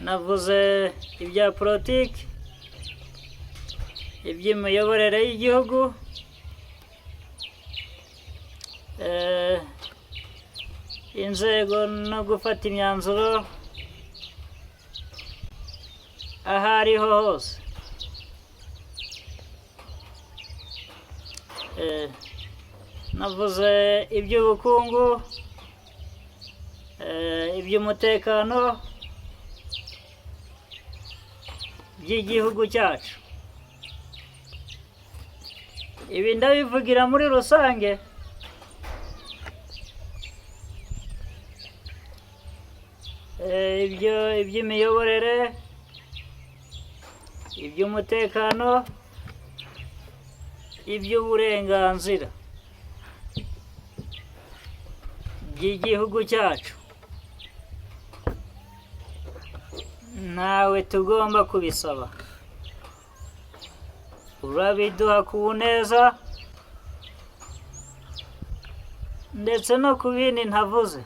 Navuze ibya politiki, iby'imiyoborere y'igihugu, inzego no gufata imyanzuro aho ariho hose. Navuze iby'ubukungu, iby'umutekano by'igihugu cyacu. Ibi ndabivugira muri rusange. Ibyo iby'imiyoborere, iby'umutekano, iby'uburenganzira by'igihugu cyacu, ntawe tugomba kubisaba. Urabiduha ku neza, ndetse no ku bindi ntavuze.